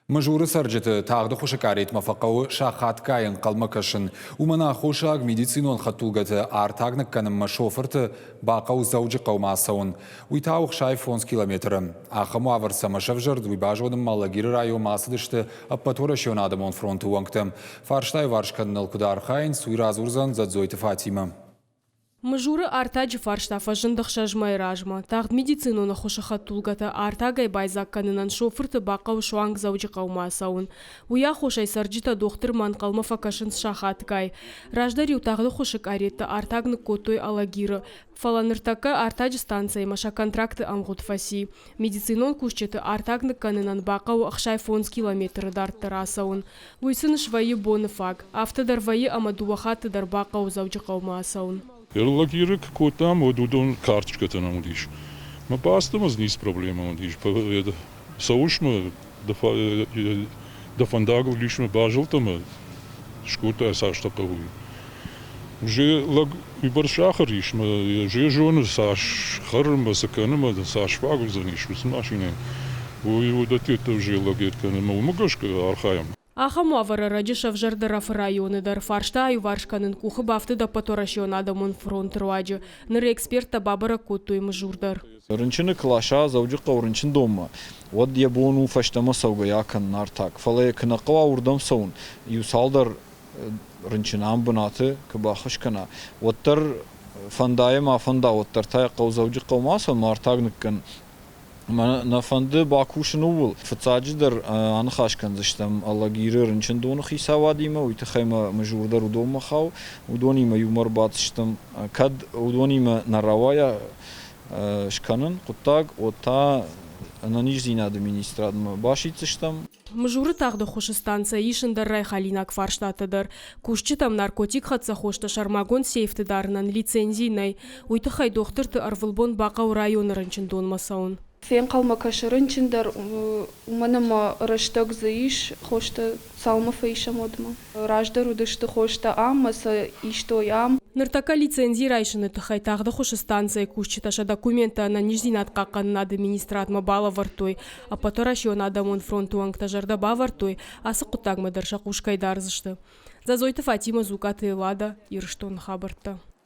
Мызуры цӕрджыты тагъды хуысы къаретмӕ фӕхъӕуы сахатгай ӕнхъӕлмӕ кӕсын. Уымӕн аххосаг медицинон хӕдтулгӕты артаг ныккӕнынмӕ шофырты бахъӕуы Дзӕуджыхъӕумӕ ацӕуын. Уый та у 65 километры. Ахӕм уавӕр цӕмӕ сӕвзӕрд, уый базонынмӕ Алагиры районмӕ ацыдысты Ӕппӕтуӕрӕсеон адӕмон фронты уӕнгтӕ. Фарста иуварс кӕныныл куыд архайынц, уый радзурдзӕн Дзӕдзойты Фатимӕ. Мызуры артаджы фарста фӕзынд ӕхсӕз мӕйы размӕ. Тагъд медицинон ӕххуысы хӕдтулгӕтӕ артагӕй байдзаг кӕнынӕн шофырты бахъӕуы суанг Дзӕуджыхъӕумӕ ацӕуын. Уый аххосӕй цӕрджытӕ дохтырмӕ ӕнхъӕлмӕ фӕкӕсынц сахатгай. Раздӕр-иу тагъд ӕххуысы къареттӕ артаг ныккодтой Алагиры. Фӕлӕ ныртӕккӕ артаджы станцӕимӕ сӕ контракты ӕмгъуыд фӕци. Медицинон кусджыты артаг ныккӕнынӕн бахъӕуы 65 километры дарддӕр ацӕуын. Уый сын свӕййы боны фаг. Афтӕ дӕр вӕййы ӕмӕ дыууӕ хатты дӕр бахъӕуы Дзӕуджыхъӕумӕ ацӕуын. Лагеры куы кодтам, уӕд уыдон карточкӕтӕ нӕ уыдис. Мӕ бацыдмӕ дзы ницы проблемӕ уыдис. Цӕуыс мӕ дӕ фӕндагыл ис мӕ базылд ӕмӕ скодтай цастӕ хъӕуы. Уже лӕг уыйбӕрц сахар ис мӕ уже зоны цас хӕры мӕ цы кӕны мӕ цас фаг уыдзӕнис уыцы машинӕ. Уый уыдӕттӕ уже лӕг кӕны ӕмӕ уымӕ гӕсгӕ архайӕм. Ахӕм уавӕр ӕрӕджы сӕвзӕрд Ӕрӕфы районы дӕр. Фарста аиуварс кӕнын къухы бафтыд Ӕппӕтуӕрӕсеон адӕмон фронты руаджы. Ныр эксперттӕ бабӕрӕг кодтой Мызур дӕр. Рынчыны куы ласа Дзӕуджыхъӕуы рынчындонмӕ, уӕд йӕ бон у фӕстӕмӕ цӕугӕйӕ акӕнын артаг. Фӕлӕ йӕ куы нӕ хъӕуа уырдӕм цӕуын, иу цалдӕр рынчын ам бынаты куы баххуыс кӕна, уӕддӕр фӕнда ма фӕнда, уӕддӕр та йӕ хъӕуы Дзӕуджыхъӕумӕ ацӕуын, ӕмӕ артаг ныккӕн. Мӕ нӕ фӕнды бакусын ууыл. Фыццаджыдӕр аныхас кӕндзыстӕм Алагиры рынчындоны хицауадимӕ, уый тыххӕй мӕ мызур дӕр уыдонмӕ хауы. Уыдонимӕ иумӕ ӕрбаддзыстӕм. Кӕд уыдонимӕ нӕ рауайа скӕнын хъуыддаг, уӕд та ӕнӕниздзинады министрадмӕ басиддзыстӕм. Мызуры тагъд ӕххуысы станцӕйы ис ӕндӕр райхалинаг фарстатӕ дӕр. Кусджытӕм наркотикхӕццӕ хостӕ сӕрмагонд сейфты дарынӕн лицензи нӕй. Уый тыххӕй дохтырты ӕрвылбон бахъӕуы районы рынчындонмӕ цӕуын. Фенхъӕлмӕ кӕсы рынчын дӕр, уымӕн ӕмӕ рӕстӕг дзы ис, хостӕ цалынмӕ фӕисӕм, уӕдмӕ. Раздӕр уыдысты хостӕ ам ӕмӕ сӕ истой ам. Ныртӕккӕ лицензи райсыны тыххӕй тагъд ӕххуысы станцӕйы кусджытӕ сӕ документтӕ ӕнӕниздзинад хъахъхъӕнынады министрадмӕ балӕвӕрдтой. Ӕппӕтуӕрӕсеон адӕмон фронты уӕнгтӕ зӕрдӕ бавӕрдтой, ацы хъуыддагмӕ дӕр сӕ хъус кӕй дардзысты. Дзӕдзойты Фатимӕ, Дзукъаты Эллада, Ирыстоны хабӕрттӕ.